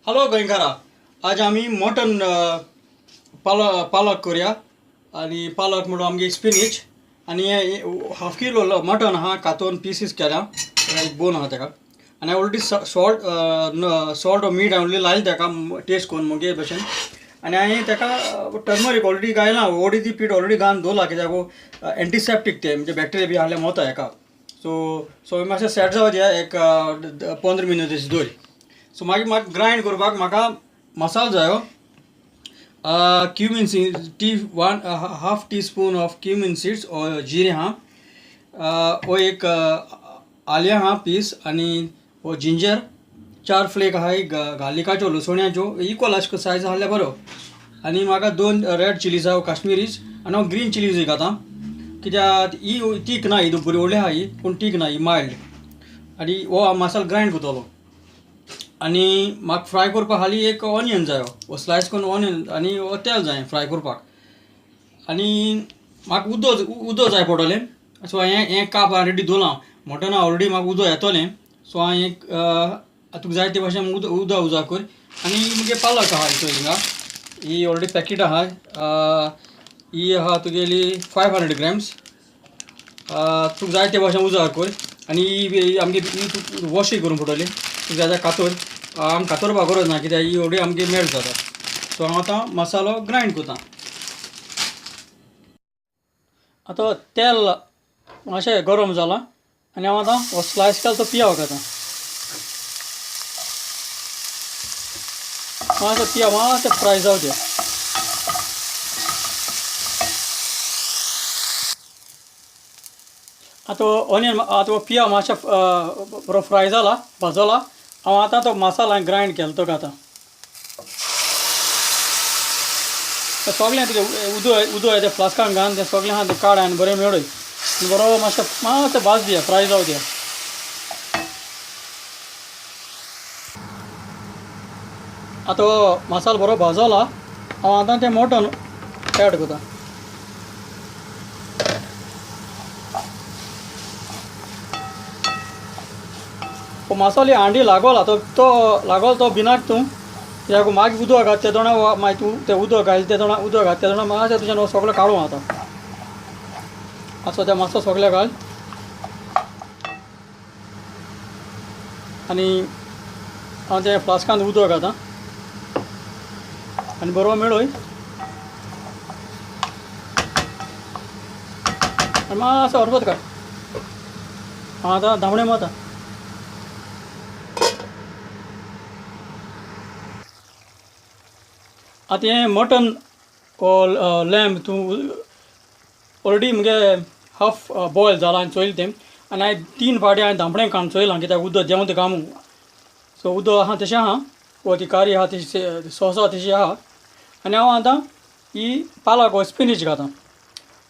Hello गोंयकारा, आज आमी mutton पालक करूया. आनी पालक म्हणून आमगे स्पिनीच आनी हाफ किलो मटन आहा कातोन पिसीस केल्या, एक बोन आहा तेका. आनी ऑलरेडी सॉल्ट सॉल्ट मीठ ऑलरेडी लायलें तेका टेस्ट करून मुगे भशेन. आनी हांवें तेका टर्मरीक ऑलरेडी घायला, ऑलरेडी ती पीठ ऑलरेडी घालून दवरला कित्याक एंटीसेप्टीक तें म्हणजे बॅक्टेरिया बी आहले मोता हेका. सो सो मातशें सेट जावं दिया एक 15 मिनट तशें दवर. सो मागीर म्हाका ग्रायंड करपाक म्हाका मसालो जायो. Cumin seed tea one half teaspoon of cumin seeds or जिरें आहा, वो एक आलें आहा पीस, आनी वो जिंजर 4 फ्लेक आहा, गार्लिकाच्यो लसुण्याच्यो इक्वल अशें सायज आहल्यार बरो. आनी म्हाका 2 रेड चिलीज आहा काश्मिरीज, आनी हांव ग्रीन चिलीज घातां कित्याक ही तीख ना, ही बरी व्हडली आहा ही पूण तीख ना, ही मायल्ड. आनी हो मसालो ग्रायंड करतलो. आनी म्हाका फ्राय करपाक हाली एक ऑनियन जायो, हो स्लायस करून ऑनियन आनी हो तेल जाय फ्राय करपाक. आनी म्हाका उदक जाय पडटलें. सो हांवें हें काप रेडी दवरलां, मटना ऑलरेडी म्हाका उदक येतलें. सो हांवें एक तुका जाय ते भाशेन उदक उजो कर. आनी मुगे पालक आहा चोय हिंगा, ही ऑलरेडी पॅकेट आहा, ही आहा तुगेली 500 ग्रॅम्स. तुका जाय ते भाशेन उजार कर. आनी ही आमगे ही तुका वॉशूय करूंक पडटली, तुका जाय जाल्यार कातोर, आमकां कातोरपाक गरज ना कित्याक ही ऑलरेडी आमगे मेल्ट जाता. सो हांव आतां मसालो ग्रायंड करता. आतां तेल मातशें गरम जालां आनी हांव आतां हो स्लायस केलो तो पियाव घातां. मातशें पियाव मातशें फ्राय जावं दिया. आतां ऑनियन आतां पियाव मातशें बरो फ्राय जाला, भाजला. हांव आतां तो मसाला हांवें ग्रायंड केलो तो घातां. सगळें तुगे उदक उदक तें फ्लास्कान घालून तें सगळें आहा तें काड आनी बरें मेळय बरो मातशें मातशें भाज दिया, फ्राय जावं दिया. आतां मसालो बरो भाजला, हांव आतां तें मटन एड करता. मसाले हांडी लागोला तो तो लागोलो तो भिनाक तूं कित्याक मागीर उदक घात ते दोणा मागीर तूं तें उदक घायल ते दोणा उदक घात ते दोणा मातशें तुज्यान सगळें काडूं. आतां आतां तें मातसो सगळें घाल आनी हांव तें फ्लास्कान उदक घातां आनी बरो मेळय आनी मातसो अर्बत काड. हांव आतां धांवणे मारता. आतां हें मटन लॅम्ब तूं ऑलरेडी मुगे हाफ बॉयल जालां, हांवें चोयलें तें. आनी हांवें 3 फावटी हांवें धांपणें काडून चोयलां कित्याक उदक देंवता काय म्हूण. सो उदक आहा तशें आहा, वो ती कारी आहा तशी सॉस आहा तशी आहा. आनी हांव आतां ही पालक हो स्पिनीच घातां.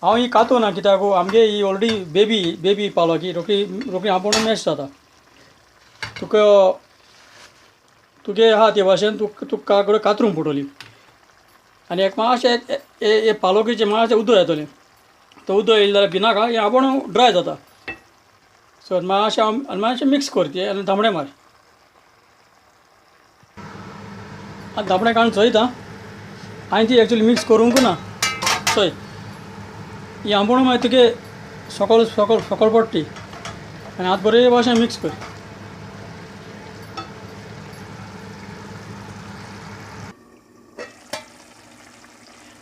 हांव ही कातूं ना कित्याक आमगे ही ऑलरेडी बेबी बेबी पालक ही रोखडी रोखडी आपूण मॅश जाता. तुका तुगे आहा ते भाशेन तुका तुका कातरूंक पडटली. आनी एक मातशें एक पालोकीचें मातशें उदक येतलें, तो उदक येयलें जाल्यार भिनाका, हें आपूण ड्राय जाता. सो मातशें आनी मातशें मिक्स कर तें आनी धांपणें मार. आतां धांपणें काडून चोयता हांवें ती एक्चुली मिक्स करूंक ना. चोय ही आंबोण मागीर तुगे सकल सकल सकल पडटी. आनी आतां बरे भाशेन मिक्स कर.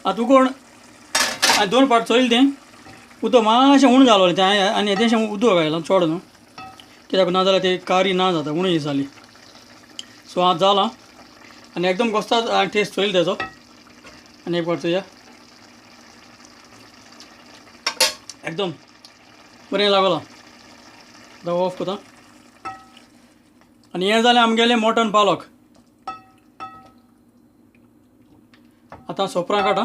आतां उगोण हांवें 2 फावट चोयलें तें उदक मातशें उणें जालोलें तें हांवें आनी येदेशें उदक घायलां चड न्हू कित्याक ना जाल्यार ती कारी ना जाता उणी जाली. सो आतां जालां आनी एकदम गोस्ताद हांवें टेस्ट चोयलो तेजो. आनी एक फावट चोया, एकदम बरें लागलां. आतां ऑफ करता. आनी हें जालें आमगेलें मटन पालक. आतां सोपरां काडटा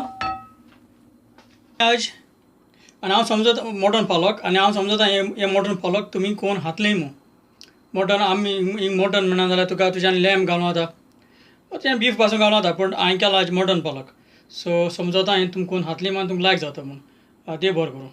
आज. आनी हांव समजता मटन पालक, आनी हांव समजता हें मटन पालक तुमी कोण खातलीं म्हूण. मटन आमी मटन म्हणा जाल्यार तुका तुज्यान लॅम्ब घालूं जाता, तें बीफ पासून घालूं जाता, पूण हांवें केलां आज मटन पालक. सो समजता हें तुमकां कोण खातलीं म्हूण तुमकां लायक जाता म्हूण. देव बरें करूं.